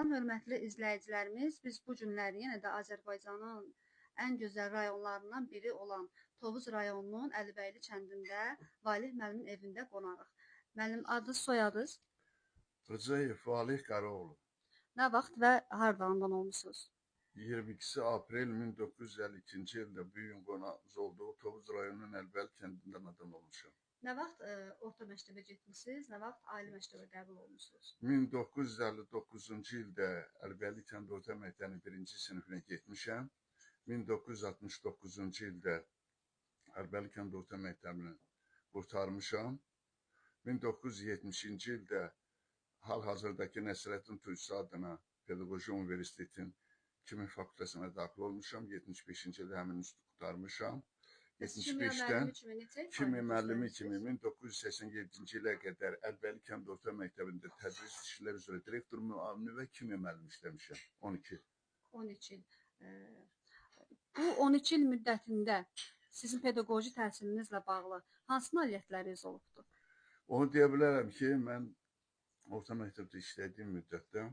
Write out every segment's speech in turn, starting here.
Salam hörmətli izləyicilərimiz, biz bu günlər yenə də Azərbaycanın ən gözəl rayonlarından biri olan Tovuz rayonunun Əlibəyli kəndində Valeh müəllimin evində qonağıq. Müəllim, adınız, soyadınız? Rızayev Valeh Qaraoğlu. Nə vaxt və harda anadan olmusunuz? 22 aprel 1952-ci ildə bu gün qonağımız olduğu Tovuz rayonunun Əlibəyli kəndində anadan olmuşam. Nə vaxt orta məktəbə getmisiniz, nə vaxt ali məktəbə qəbul olmusunuz? 1959-cu ildə Əlibəyli kənd orta məktəbinin birinci sinifinə getmişəm. 1969-cu ildə Əlibəyli kənd orta məktəbini qurtarmışam. 1970-ci ildə hal-hazırdakı Nəsrəddin Tusi adına Pedaqoji Universitetin Kimya fakültəsinə daxil olmuşam. 75-ci ildə həmin institutu qurtarmışam. Bəs kimya 75-dən müəllimi kimi neçə il kimya fəaliyyət müəllimi kimi göstərmisiniz? 1987-ci ilə qədər Əlibəyli kənd orta məktəbində tədris işləri üzrə direktor müavini və kimya müəllimi işləmişəm. 12. 13 il. Bu 12 il müddətində sizin pedaqoji təhsilinizlə bağlı hansı nailiyyətləriniz olubdur? Onu deyə bilərəm ki, mən orta məktəbdə işlədiyim müddətdə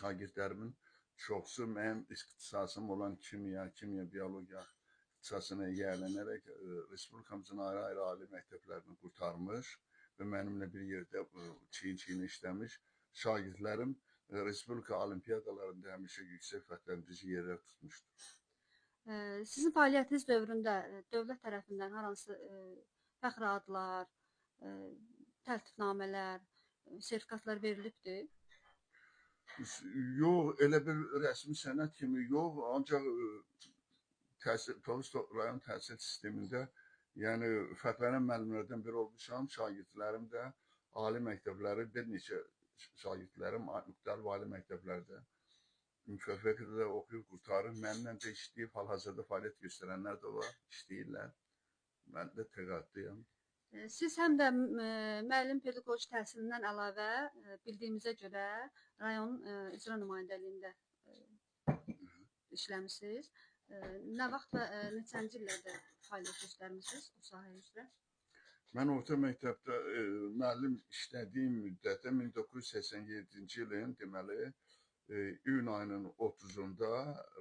şagirdlərimin çoxsu mənim ixtisasım olan kimya, kimya, biologiya ixtisasına yiyələnərək respublikamızın ayrı-ayrı ali məktəblərini qurtarmış və mənimlə bir yerdə çiyin-çiyinə işləmiş şagirdlərim respublika olimpiyadalarında həmişə yüksək fərqləndirici yerlər tutmuşdur. Sizin fəaliyyətiniz dövründə dövlət tərəfindən hər hansı fəxri adlar, təltifnamələr, sertifikatlar verilibdir? Yox, elə bir rəsmi sənəd kimi yox, ancaq təhsil, Tovuz rayon təhsil sistemində, yəni fərqlənən müəllimlərdən biri olmuşam. Şagirdlərim də ali məktəbləri, bir neçə şagirdlərim müxtəlif ali məktəblərdə müvəffəqiyyətlə oxuyub qurtarıb, mənimlə də işləyib, hal-hazırda fəaliyyət göstərənlər də var, işləyirlər. Mən də təqaüddüyəm. Siz həm də müəllim pedaqoji təhsilindən əlavə bildiyimizə görə rayon icra nümayəndəliyində işləmisiniz. Nə vaxt və neçənci illərdə fəaliyyət göstərmisiniz o sahə üzrə? Mən orta məktəbdə müəllim işlədiyim müddətdə 1987-ci ilin deməli iyun ayının 30-unda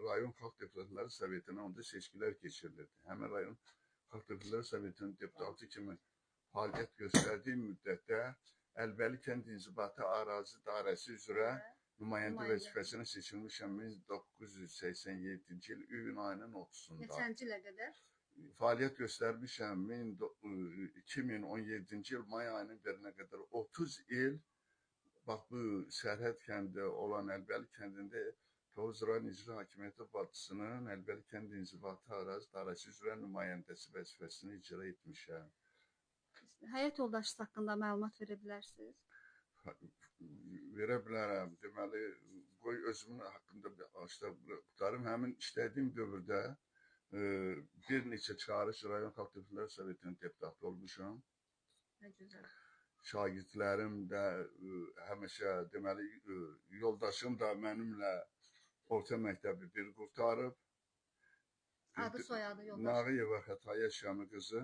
rayon Xalq Deputatları Sovetinə onda seçkilər keçirilirdi. Həmin rayon Xalq Deputatları Sovetinin deputatı kimi fəaliyyət göstərdiyim müddətdə Əlibəyli kənd inzibati ərazi dairəsi üzrə nümayəndə vəzifəsinə seçilmişəm 1987-ci il iyun ayının 30-unda. Neçənci ilə qədər? Fəaliyyət göstərmişəm 2017-ci il may ayının 1-nə qədər 30 il. Bax bu sərhəd kəndi olan Əlibəyli kəndində Tovuz rayon icra hakimiyyəti başçısının Əlibəyli kənd inzibati ərazi dairəsi üzrə nümayəndəsi vəzifəsini icra etmişəm. Həyat yoldaşınız haqqında məlumat verə bilərsiniz? Verə bilərəm. Deməli, qoy özümün haqqında bir başda qurtarım. Həmin işlədiyim dövrdə bir neçə çağırış rayon Xalq Deputatları Sovetinin deputatı olmuşam. Nə gözəl. Şagirdlərim də həmişə, deməli, yoldaşım da mənimlə orta məktəbi bir qurtarıb. Adı, soyadı yoldaşım? Nağıyeva Xətayə Şami qızı.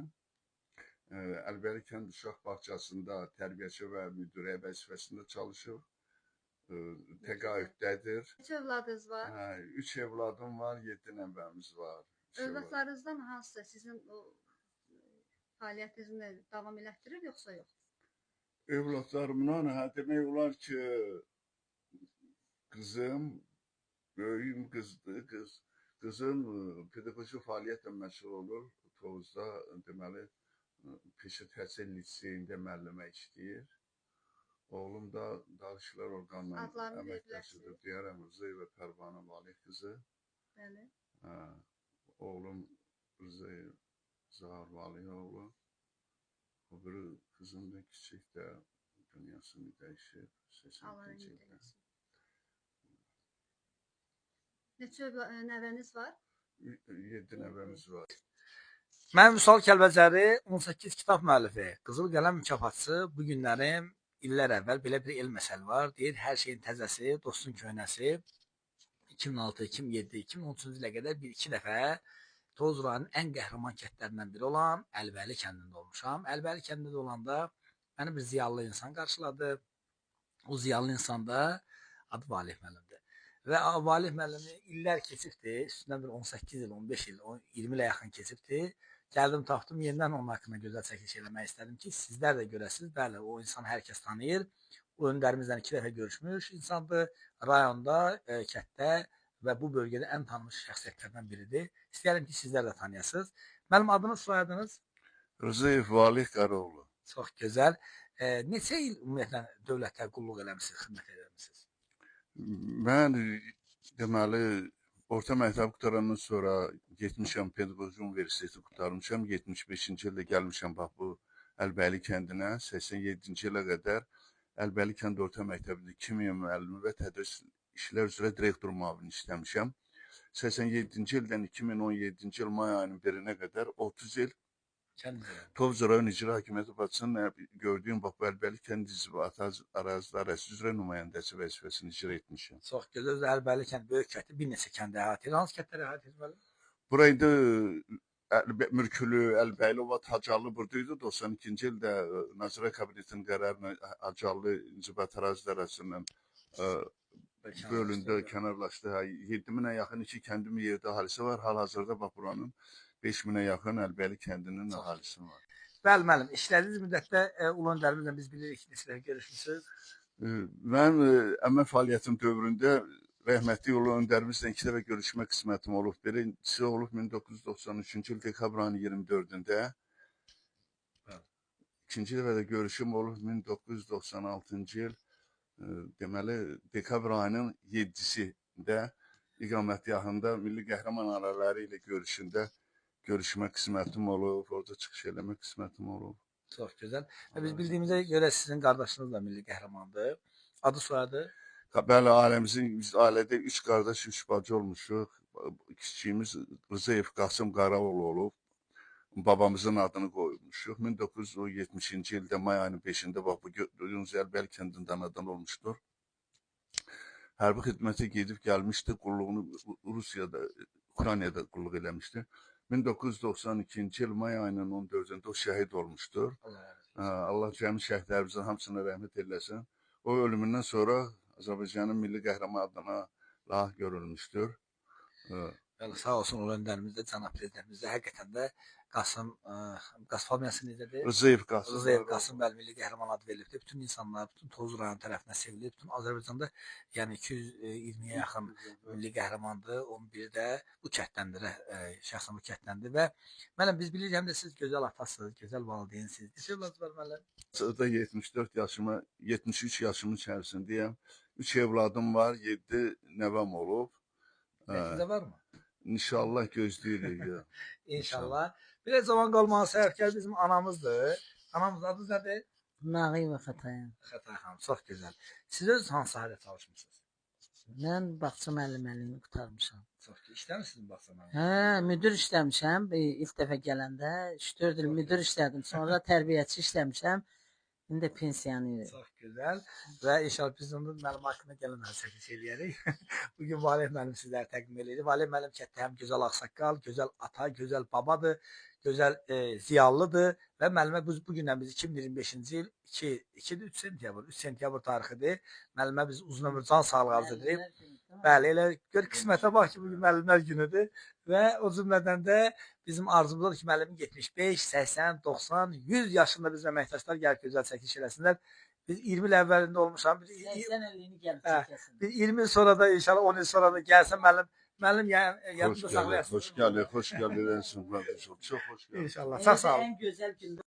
Əlibəyli kənd uşaq bağçasında tərbiyəçi və müdirə vəzifəsində çalışır. Təqaüddədir. Neçə övladınız var? Hə, 3 evladım var, 7 nəvəmiz var. Övladlarınızdan hansısa sizin o fəaliyyətinizi davam elətdirir yoxsa yox? Övladlarımdan, hə, demək olar ki, qızım, böyüyüm qızdır, qızım pedaqoji fəaliyyətlə məşğul olur. Tovuzda, deməli, Peşə Təhsil Liseyində müəllimə işləyir. Oğlum da Daxili İşlər Orqanının əməkdaşıdır. Deyərəm, Rızayeva Pərvanə Valeh qızı. Bəli. Hə, oğlum Rızayev Zahar Valihoğlu. O biri qızım da kiçik də dünyasını dəyişib 82-ci ildə. Neçə nəvəniz var? 7 nəvəmiz var. Mən Vüsal Kəlbəcəri, 18 kitab müəllifi, Qızıl Qələm mükafatçısı. Bu günlərim illər əvvəl belə bir el məsəli var. Deyir, hər şeyin təzəsi, dostun köhnəsi. 2006, 2007, 2013-cü ilə qədər bir-iki dəfə Tovuz rayonunun ən qəhrəman kəndlərindən biri olan Əlibəyli kəndində olmuşam. Əlibəyli kəndində olanda məni bir ziyalı insan qarşıladı. O ziyalı insan da Adı Valeh müəllimdir. Və Valeh müəllimi illər keçibdi, üstündən bir 18 il, 15 il, 20 ilə yaxın keçibdi. Gəldim, tapdım, yenidən onun haqqında gözəl çəkiliş eləmək istədim ki, sizlər də görəsiniz. Bəli, o insan hər kəs tanıyır. O öndərimizlə 2 dəfə görüşmüş insandır. Rayonda, kənddə və bu bölgədə ən tanınmış şəxsiyyətlərdən biridir. İstəyirəm ki, sizlər də tanıyasınız. Müəllim, adınız, soyadınız? Rızayev Valeh Qaraoğlu. Çox gözəl. Neçə il ümumiyyətlə dövlətə qulluq eləmisiniz, xidmət eləmisiniz? Mən deməli orta məktəb qurtarandan sonra getmişəm Pedaqoji Universiteti qurtarmışam. 75-ci ildə gəlmişəm bax bu Əlbəyli kəndinə. 87-ci ilə qədər Əlbəyli kənd orta məktəbində kimya müəllimi və tədris işlər üzrə direktor müavini işləmişəm. 87-ci ildən 2017-ci il may ayının 1-nə qədər 30 il Tovuz rayon İcra Hakimiyyəti bacısının gördüyüm bax bu Əlbəyli kənd inzibati ərazi idarəsi üzrə nümayəndəsi vəzifəsini icra etmişəm. Çox gözəl. Əlbəyli kənd böyük kənddir, bir neçə kənd əhatə edir. Hansı kəndləri əhatə edir müəllim? Bura indi Mürkülü, Əlbəyli, Ovat, Hacallı burada idi. 92-ci ildə Nazirlər Kabinetinin qərarı ilə Hacallı inzibati ərazi idarəsindən bölündü, kənarlaşdı. 7.000-ə yaxın iki kəndin yerdə əhalisi var. Hal-hazırda bax buranın 5.000-ə yaxın Əlbəyli kəndinin əhalisi var. Bəli müəllim, işlədiyiniz müddətdə ulu öndərimizlə biz bilirik ki, neçə dəfə görüşmüsünüz? Mən əmək fəaliyyətim dövründə rəhmətli ulu öndərimizlə 2 dəfə görüşmə qismətim olub. Birincisi olub 1993-cü il dekabr ayının 24-ündə. İkinci dəfə də görüşüm olub 1996-cı il deməli dekabr ayının 7-sində iqamətgahında milli qəhrəman ailələri ilə görüşündə görüşmə qismətim olub, orada çıxış eləmə qismətim olub. Çox gözəl. Və biz bildiyimizə görə sizin qardaşınız da milli qəhrəmandır. Adı, soyadı? Bəli, ailəmizin, biz ailədə 3 qardaş, 3 bacı olmuşuq. Kiçiyimiz Rızayev Qasım Qaraoğlu olub. Babamızın adını qoymuşuq. 1970-ci ildə may ayının 5-də bax bu gördüyünüz Əlbəyli kəndində anadan olmuşdur. Hərbi xidmətə gedib gəlmişdi, qulluğunu Rusiyada, Ukraynada qulluq eləmişdi. 1992-ci il may ayının 14-ündə o şəhid olmuşdur. Allah cəmi şəhidlərimizin hamısına rəhmət eləsin. O ölümündən sonra Azərbaycanın milli qəhrəman adına layiq görülmüşdür. Bəli, sağ olsun ulu öndərimiz də, cənab prezidentimiz də həqiqətən də Qasım familiyası necədir? Rızayev Qasım. Rızayev Qasım, bəli, milli qəhrəman adı verilibdir. Bütün insanlar, bütün Tovuz rayonu tərəfindən sevilir. Bütün Azərbaycanda yəni 220-yə yaxın milli qəhrəmandır. Onun biri də bu kənddəndir, şəxsən bu kənddəndir və müəllim biz bilirik həm də siz gözəl atasınız, gözəl valideynsiniz. Neçə övladınız var müəllim? Hazırda 74 yaşıma, 73 yaşımın içərisindəyəm. 3 evladım var, 7 nəvəm olub. Nəticə varmı? İnşallah gözləyirik. İnşallah. Bir zaman qalmağı səhvkar bizim anamızdır. Anamız adı nədir? Nağıyeva Xətaya. Xətaya xanım, çox gözəl. Siz öz hansı sahədə çalışmısınız? Mən bağça müəlliməliyini qurtarmışam. Çox gözəl. İşləmisiniz bağça müəlliməliyini? Hə, müdür işləmişəm. İlk dəfə gələndə 3-4 il müdür işlədim. Sonra tərbiyəçi işləmişəm. İndi pensiyanı. Çox gözəl və inşallah biz onun müəllim haqqında gələn çəkiliş eləyərik. Bugün Valeh müəllim sizlərə təqdim eləyir. Valeh müəllim kənddə həm gözəl ağsaqqal, gözəl ata, gözəl babadır, gözəl ziyalıdır və müəllimə bugündən biz 2025-ci il 2-3 sentyabr, 3 sentyabr tarixidir. Müəllimə biz uzun ömür can sağlığı arzu edirik. Bəli, elə gör qismətə bax ki, bugün müəllimlər günüdür və o cümlədən də bizim arzumuz odur ki, müəllimin 75, 80, 90, 100 yaşında bizim əməkdaşlar gəlib gözəl çəkiliş eləsinlər. Biz 20 il əvvəlində olmuşam. 80 illiyini gəlib çəkəsin. Bir 20 il sonra da inşallah 10 il sonra da gəlsin müəllim. Müəllim yadında saxlayasın. Xoş gəlir, xoş gəlir. Çox xoş gəlir. İnşallah. Çox sağ olun. Ən gözəl gündür.